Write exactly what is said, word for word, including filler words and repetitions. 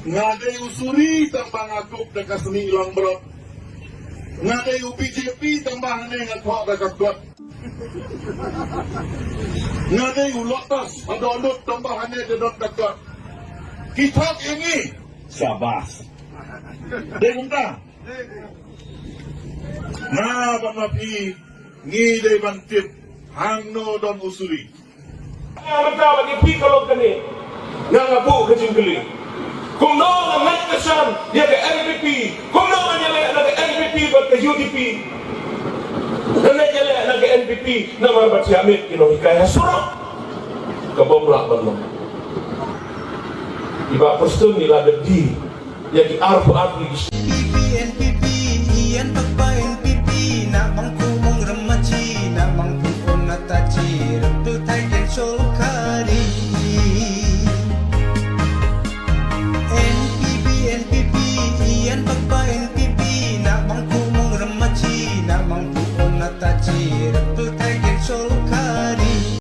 Nga dei u Suri tang ba nga kup da ka snieh langbrot. Nga dei u B J P tang ba hane nga thoh da ka kot. Nga dei u Lotus ha dohnud tang ba hane te don ka kot. Ki thok ïa ngi. Shabas. Dei kumta. Nga bad ma phi ngi dei ban tip hangno don u Suri. Nga mynta bad ïa phi ka long kane. Nga nga buh ka jingkylli. Kumno nga ngeit ka shan ïa ka N P P. Kumno nga ïaleh na ka N P P bad ka U D P. Nga ngeit ïaleh na ka N P P namar ba thiah miet ki nonghikai ha surok. Ka bym lah ban long. I Bah Prestone i la dep die ïa ki arphew ar tylli ki N P P, N P P, ïan bak ba N P P, na bang ku mong remachi, na bang ku on na tachi, rem tu thai ken sorkari. N P P, N P P, ïan bak ba N P P, na bang ku mong remachi, na bang ku on na tachi,